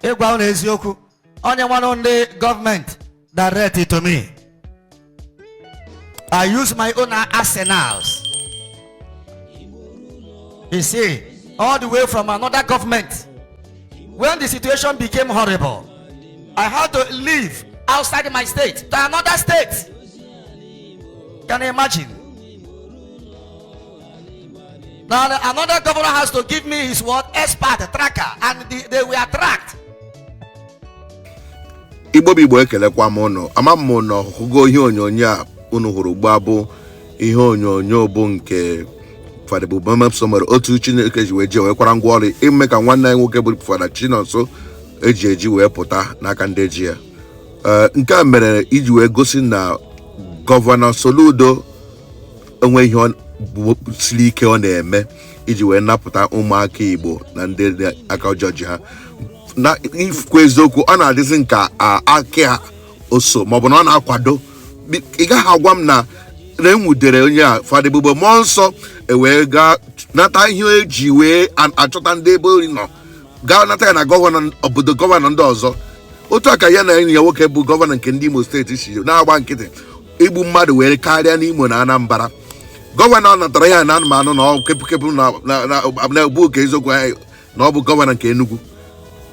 Ịgwa unu eziokwu, onye nwanụ ndị gọọmenti direct it to me. I use my own arsenals. You see, all the way from another government. When the situation became horrible, I had to leave outside my state to another state. Can you imagine? Now another governor has to give me his what? Expert tracker, and they were tracked. Igbo bụ Igbo, ekelekwa m ụnụ. Ama m na ọhụgo ihe onyonyo a unu hụrụ ugbu a bụ ihe onyonyo bụ nke Fada Ebube Muonso mere, otu Chineke ji wee ji wee kwara ngwa ọrụ ime ka nwanne anyị nwoke bụ Fada Chinonso eji eji wee pụta n'aka ndị ji ya. Ee, nke a mere iji wee gosi na Gọvanọ Soludo enwe ihe siri ike ọ na-eme iji wee napụta ụmụaka Igbo na ndị dị aka ọjọọ ji ha. Na ikwu eziokwu, ọ na-adịzi nka aka ha oso maọbụ na ọ na-akwado. Ị gaghị agwa m na na enwudere onye a, Fada Ebube Muonso, ewee gaa nata ihe eji wee achọta ndị ebe ori nọ, gaa nata ya na gọvanọ obodo, gọvanọ ndị ọzọ. Otu a ka ya na enyi ya nwoke bụ gọvanọ nke ndị Imo Steeti si na-agba nkịtị, igbu mmadụ wee karịa n'Imo na Anambra. Gọvanọ natara ya na anụmanụ na ọ kepụkepụ na bụ ka eziokwu anyị na ọ bụ gọvanọ nke Enugu,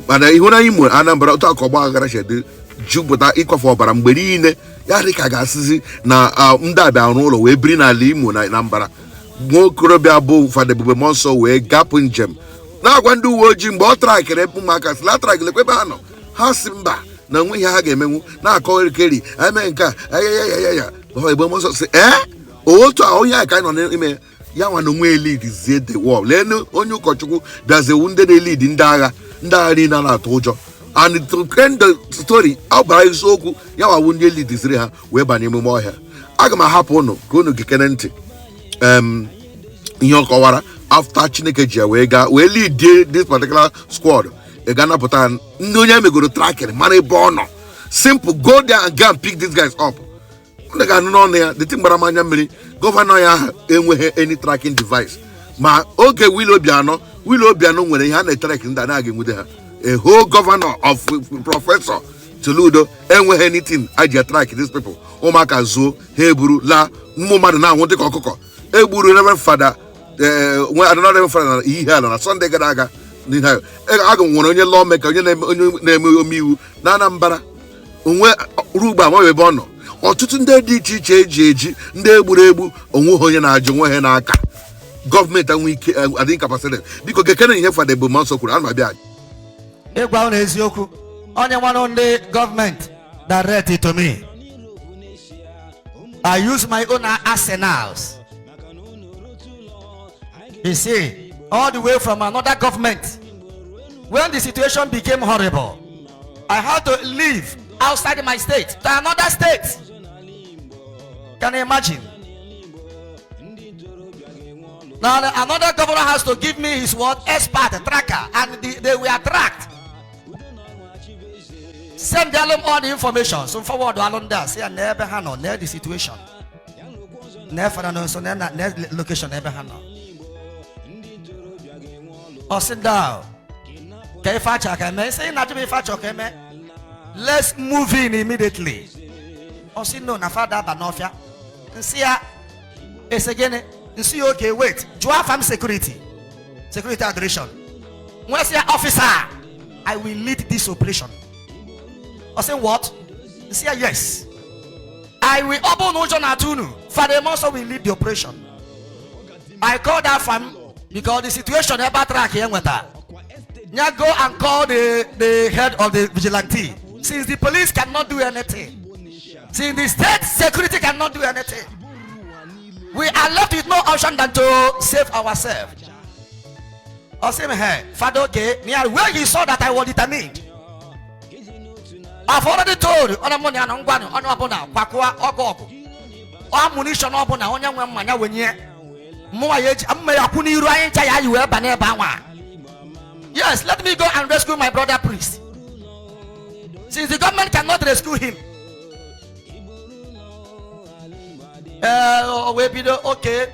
mana ihu na Imo, Anambra, otu aka ọgba aghara si dị jupụta, ịkwafe ọbara mgbe niile. Ya dị ka ga-asịzi na ndị abịa arụ ụlọ wee biri n'ala Imo na Anambra. Nwa okorobịa bụ Fada Ebube Muonso wee gapụ njem na-agwa ndị uwe ojii mgbe ọ trackịrị ebe ụmụaka si la trackịrị ebe ha nọ, ha si mba, na onwe ihe ha ga-emenwu na-akọ keri eme nke a ayayayaya. Ebube Muonso si ee, otu a onye a ka anyị nọ n'ime ya nwa na onwe lead zie the war. Leenụ onye ụkọchukwu bịazewu ndị na-elead ndị agha, ndị agha niile a na-atụ ụjọ. And to end the story, ọ bara isiokwu ya wawu ndị leadziri ha wee banye emume ọhịa. Aga m ahapụ ụnụ ka unu gekene ntị ihe ọ kọwara after Chineke ji ya wee gaa wee lead this particular squad. Ị ga napụta ndị onye emegoro tracking mara ebe ọ nọ. Simple, go there and go and pick these guys up. Ndị ga-anụ n'ọnụ ya dịtị mgbara m anya mmiri. Gọvanọ ya ahụ enweghị any tracking device, ma oge Willie Obianọ, Willie Obianọ nwere ihe a na-etrack, ndị a na-aga enwude ha. A whole governor of Professor Soludo enweghị anything aji track these people. Ụmụaka zuo ha eburu laa, ụmụ mmadụ na-anwụ dịka ọkụkọ. Egburu Reverend Fada, nwe another Reverend Fada na ihe ala na Sunday gara aga. N'ihe aga nwere onye lawmaker, onye na-eme omeiwu na Anambra, onwe ruo ugbu a amaghị ebe ọ nọ. Ọtụtụ ndị dị iche iche eji eji, ndị egburu egbu, onwe ha onye na-ajụ onwe ha n'aka. Gọọmenti enwe ike adị incapacitated. Biko gekene ihe Fada Ebube Muonso kwuru. Ana m abịa. Ịgwa unu eziokwu, onye nwanụ ndị gọọmenti direct it to me. I use my own arsenals. You see, all the way from another government. When the situation became horrible, I had to leave outside my state to another state. Can you imagine? Now another governor has to give me his what? Expert tracker, and they were tracked. Send them all the information. So forward along there, say never ha nọ, near the situation. Never no so na location ebe ha nọ. Ọ sị down. Ka ife achọ ka eme, sị na ajụ m ife achọ ka eme. Let's move in immediately. Ọ sị no, na fada aba n'ọfịa. Nsị ya ese gịnị? Nsị ya okay, wait. Jụọ afa m security. Security adoration. Nwee sị ya, "Officer, I will lead this operation." Ọ sị, "What?" Nsị ya, "Yes. I will." Ọ bụrụ na ụjọ na-atụ unu, Father Muonso will lead the operation. I called that fam because the situation ebe a track ya nweta. Nya go and call the head of the vigilante. Since the police cannot do anything, since the state security cannot do anything, we are left with no option than to save ourselves. Ọ sị m, hey, Father, okay, near where he saw that I was determined. I've already told onye mụ na ya nọ, ngwanụ, onye ọbụla kwakụa ọgụ ọgụ, ammunition ọbụla onye nwe mmanya wenye mụnwa ya eji mma ya kwụ n'iru anyị ncha ya yi wee ba n'ebe anwa. Yes, let me go and rescue my brother priest since the government cannot rescue him. O wee bido, okay,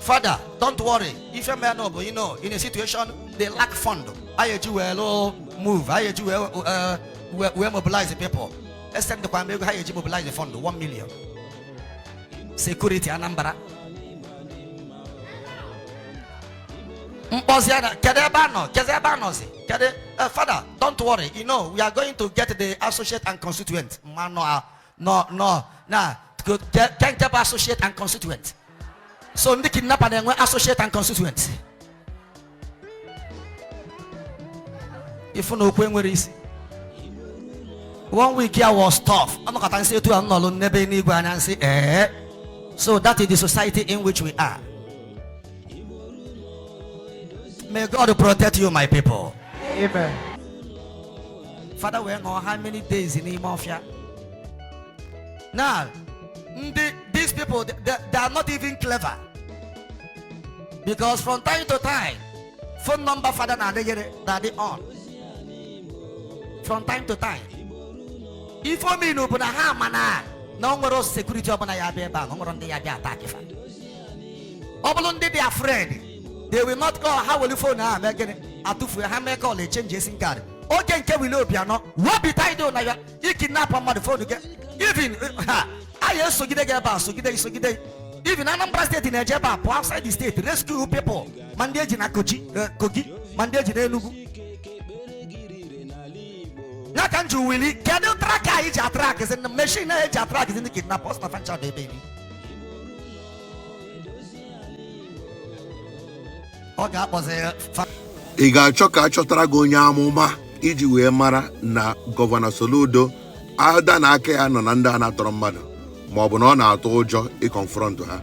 father, don't worry. Ife mee no bụ in a situation They lack fund anyị eji wee lụ move, anyị eji wee mobilize people. Esendịkwa m ego ha eji mobilize fund, 1 million. Security Anambra mkpọzi na kedu ebe a nọ, kedu ebe a nọzi, kedu? Father, don't worry, you know we are going to get the associate and constituent. Ma nọ nọ nọ na ke nke bụ associate and constituent. So ndị kidnapper na-enwe associate and constituent. Ifu na okwu enwere isi. One week ya was tough. Ọnọkọta nsị etu a nọlụ n'ebe n'igwe anya nsị ee. So that is the society in which we are. May God protect you, my people. Amen. Father wee nọ how many days n'ime ọfịa. Now ndị these people, they are not even clever, because from time to time phone number father na-adịgịrị na-adị on from time to time. Ife ominu bụ na ha ama na o nwere security ọbụla ya bịa ebe a, na o nwere ndị ya bịa attack fa. Ọ bụrụ ndị dị afraid, they will not call. Ha were phone ha mee gịnị? Atụfuo ha, mee call, echange SIM card. Oge nke Willie Obianọ wobita na ya ikidnap mmadụ, phone gị even ha anyị esogide gị ebe a, sogide gị, sogide gị. Even Anambra State na-eje ebe a pụọ outside the state, rescue people, ma ndị eji na Kogi, ma ndị eji na Enugu. Ya ka m ji Willie, kedu tracker anyị ji atrack zi machine na eji atrack zi ndị kidnappers na fancha ebe iri ọ ga-akpọzi Ị ga-achọ ka a chọtara gị onye amụma iji wee mara na Governor Soludo ada na aka ya nọ na ndị a na-atọrọ mmadụ, ma ọ bụ na ọ na-atụ ụjọ ịconfront ha.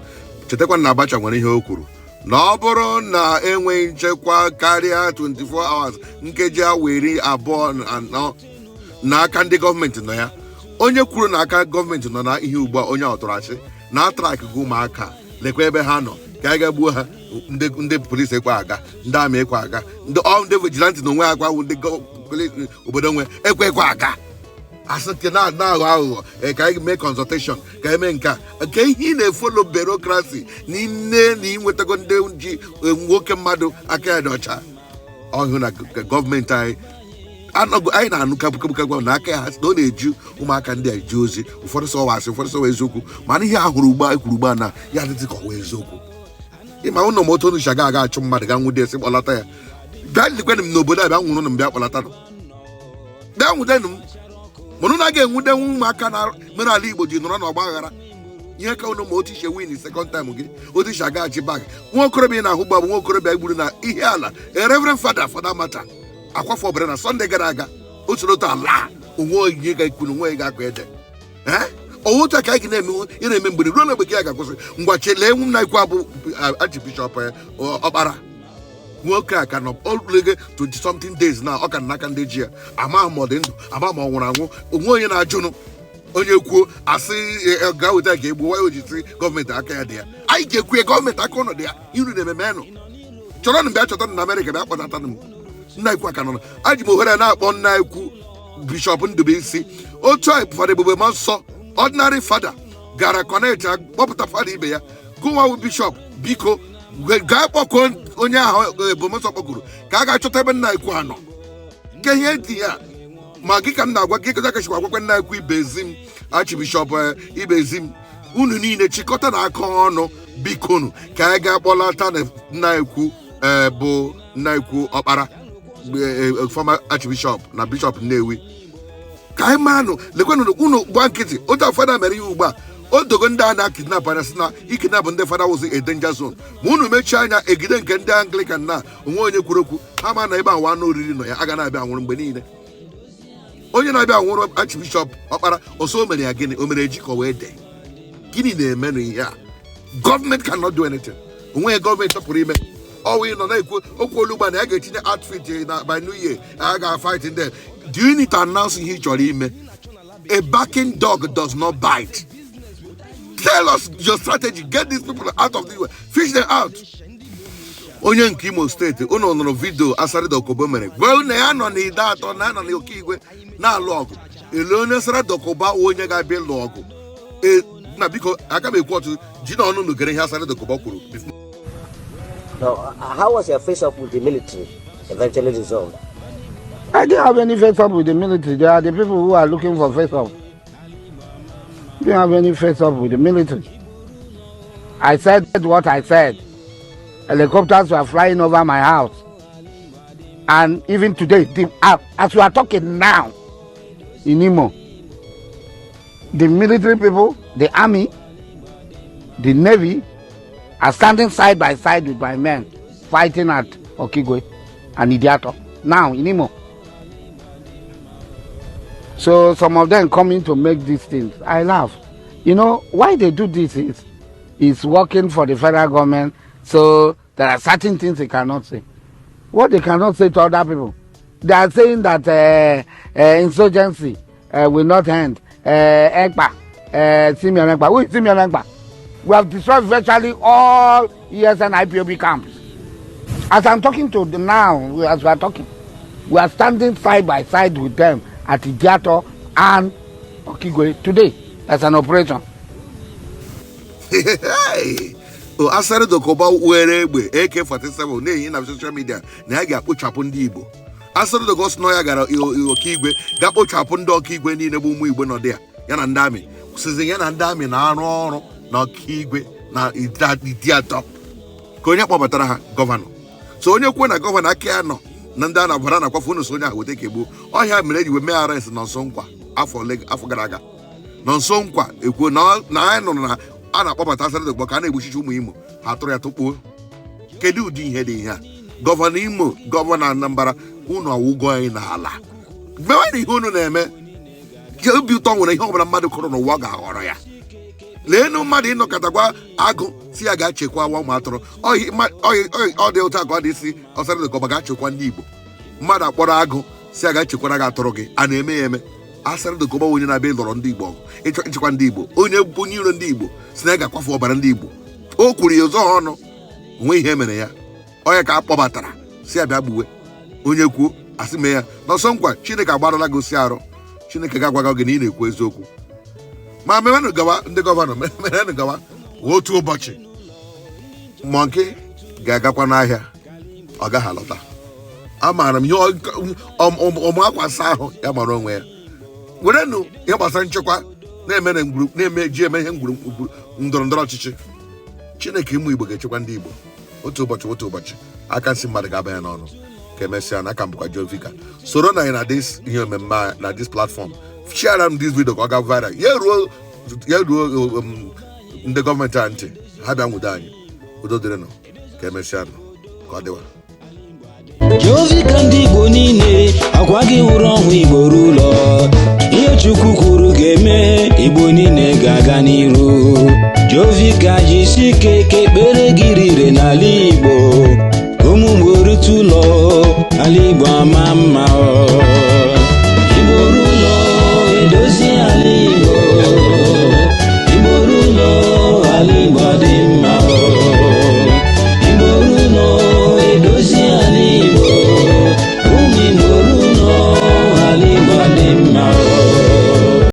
Chetakwa na Abacha nwere ihe o kwuru na ọ bụrụ na enweghị nchekwa karịa 24 hours, nkeji awa 24, n'aka ndị gọọmenti nọ ya. Onye kwuru na aka gọọmenti nọ na ihe ugbu a, onye ọ tụrụ asị na atrack gị ụmụaka, lekwa ebe ha nọ ka a ga gbuo ha. Ndị polisi ekwe aga, ndị army ekwe aga, ndị ọ ndị vigilante na onwe ha akwawu ndị polisi obodo nwe ekwe ekwe aga. Asị nke na-aghọ aghụghọ ka anyị mee consultation, ka eme nke a nke ihe ị na-efollow bureaucracy n'ime na ịnwetago ndị ji nwoke mmadụ aka ya dị ọcha ọhụụ na gọọmenti anyị anọgo. Anyị na-anụ kabụkabụkabụ na aka ya ha sị na ọ na-eju ụmụaka ndị a eje ozi. Ụfọdụ sọ asị, ụfọdụ sọ eziokwu, mana ihe a hụrụ ugbu a ekwuru ugbu a na ya adịghị ka ọwa eziokwu. Ịma ụnọ ma otu unu si aga aga achụ mmadụ ga nwude esi kpọlata ya, bịa likwenụ m n'obodo a, bịa nwụrụ m, bịa kpọlatanụ, bịa nwudenụ m. Mana unu aga enwudenwu ụmụaka na mere ala Igbo ji nọrọ n'ọgba aghara. Ihe ka unu ma otu isi win second time gị, otu isi agaghachi back. Nwa okorobịa ị na-ahụ gba bụ nwa okorobịa gburu na ihe ala a reverend father, for that matter, akwafọ ọbara na Sunday gara aga, o soro otu ala onwe onye ga-ekwu na onwe onye ga-akọ ede. Ee, otu a ka anyị ga na-eme ị na-eme mgbe ruo na mgbe gị ya ga-akwụsị. Ngwa, chelee nwu m na ikwu abụ Archbishop Ọkpara. Nwoke a ka nọ olege 20 something days na ọ ka nọ n'aka ndị ji ya. Ama ma ọ dị ndụ, ama ma ọ nwụrụ anwụ. Onwe onye na-ajụnụ, onye kwuo asị gaa weta ka egbuo ya. O ji sị gọọmenti aka ya dị ya, anyị ga-ekwu ya, gọọmenti aka ụnụ dị ya. Iru na-ememe nụ chọrọnụ, bịa chọtanụ na Amerịka, bịa kpọtatanụ m. Nna ikwu aka nọ aji m ohere na-akpọ nna ikwu Bishop Ndubuisi. Otu a Fada Ebube Nsọ, ordinary fada, gara connect kpọpụta fada ibe ya gụnwawu bishọp. Biko gaa kpọkuo onye ahụ Ebube Nsọ kpọkuru ka a ga-achọta ebe nna ikwu anọ nke ihe dị ya. Ma gị ka m na-agwa gị ka chịkwa agwakwa nna ikwu Ibezim, Archbishop Ibezim, unu niile chịkọta na aka ọnụ, bikonu, ka anyị ga kpọlata na nna ikwu bụ nna ikwu Ọkpara, former Archbishop na Bishop Nnewi, ka anyị maranụ. Lekwenụ, unu gba nkịtị otu a fada mere ihe ugbu a, o dogo ndị a na-akidnap anya sị na ikidnap ndị fada wụzi a danger zone. Ma unu mechie anya egide nke ndị Anglican na onwe onye kwuru okwu ha, ma na ebe awa anụ oriri nọ ya aga na-abịa anwụrụ mgbe niile. Onye na-abịa anwụrụ Archbishop Ọkpara ọsọ, o mere ya gịnị? O mere ji ka o wee dee gịnị na-eme n'ihe a? Gọọmenti cannot do anything. Onweghị gọọmenti chọpụrụ ime ọwụ ị nọ na-ekwu okwu olu ugbu a na ya ga-etinye outfit na by New Year a ga-fight ndị. Do you need to announce ihe ị chọrọ ime? A barking dog does not bite. Tell us your strategy. Get these people out of the way, fish them out. Onye nke Imo Steeti, unu nụrụ video Asari Dokubo mere gwa na ya nọ n'Ide Atọ, na ya nọ n'Okigwe na-alụ ọgụ. Ele onye Asari Dokubo, onye ga-abịa ịlụ ọgụ. Na biko, aga m ekwu ọtụ ji na ọnụ nugere ihe Asari Dokubo kwuru. Now, how was your face off with the military? eventually resolved? I didn't have any face up with the military. They are the people who are looking for face up. Didn't have any face up with the military. I said what I said. Helicopters were flying over my house. And even today, as we are talking now, in Imo, the military people, the army, the navy are standing side by side with my men fighting at Okigwe and Ideato now in Imo. So some of them coming to make these things, I laugh. Why they do this is working for the federal government, so there are certain things they cannot say. What they cannot say to other people. They are saying that insurgency will not end. Ekpa, Simeon Ekpa. Who is Simeon Ekpa? We have destroyed virtually all ESN IPOB camps. As I'm talking to them now, as we are talking, we are standing side by side with them at Ideato and Okigwe today as an operation. Hey! O Asari Dokubo were egbe AK-47 na-eyi na social media na ya ga-akpụchapụ ndị Igbo. Asari Dokubo sị na ya gara Okigwe ga kpochapụ ndị Okigwe niile bụ ụmụ Igbo nọ ya, ya na ndị army sizi ya na ndị army na-arụ ọrụ na Okigwe na Ideato ka onye kpọbatara ha governor. So onye kwuo na governor aka ya nọ na ndị a na-abara na-akwafu unu, so onye ahụ weta ka egbuo ọhịa mere eji wee mee arrest nọ nso nkwa afọ ole afọ gara aga nọ nso nkwa ekwuo na anyị nụrụ na a na-akpọbata Asari Dokubo ka a na-egbuchichi ụmụ Imo, ha tụrụ ya tụkpuo. Kedu ụdị ihe dị ihe a? Governor Imo, governor Anambra, unu ọwụgo anyị n'ala mewe na ihe unu na-eme. Obi ụtọ nwere ihe ọbụla mmadụ kụrụ n'ụwa ga-aghọrọ ya. Leenu mmadụ ịnọkọtakwa agụ si ya ga-achekwa nwa ụmụ atụrụ. Ọ dị ụtọ ka ọ dị isi Asari Dokubo ga-achekwa ndị Igbo. Mmadụ akpọrọ agụ si ya ga-echekwara gị atụrụ gị, a na-eme ya eme. Asari Dokubo onye na-abịa ịlọrọ ndị Igbo ọgụ, ịchọ nchekwa ndị Igbo, onye bụ onye iro ndị Igbo si na ya ga-akwafu ọbara ndị Igbo. O kwuru ya ụzọ ọnụ onwe ihe mere ya. Onye ka a kpọbatara si ya bịa gbuwe onye kwuo asị mee ya n'ọsọ nkwa. Chineke agbarala gosi arụ. Chineke ga-agwa gị na ị na-ekwu eziokwu ma merenụ gawa. Ndị governor, merenụ gawa. Otu ụbọchị monkey ga-agakwa n'ahịa, ọ gaghị alọta. Amaara m ihe ọmụ akwasa ahụ ya mara onwe ya. Werenụ ihe gbasara nchekwa na-eme na ngwuru na-eme ji eme ihe ngwuru ndọrọ ndọrọ ọchịchị. Chineke ịmụ Igbo ga-echekwa ndị Igbo otu ụbọchị. Otu ụbọchị aka nsị mmadụ ga-aba ya n'ọnụ. Ka emesịa na aka m bụkwa Jovika. Soro na anyị na this ihe mmemme a, na this platform. Share m this video ka ọ ga viral, ya ruo ndị gọọmenti a ntị, ha bịa nwudo anyị. Udo dịrịnụ. Ka emesịa nụ, ka ọ dịwa. Jovika, ndị Igbo niile akwa gị wụrụ ọnwụ Igbo ruo ụlọ. Ihe Chukwu kwuru ga-eme, Igbo niile ga-aga n'iru. Jovika, jisi ike ka ekpere gị rire n'ala Igbo, ka ụmụ Igbo rute ụlọ, ala Igbo ama mma.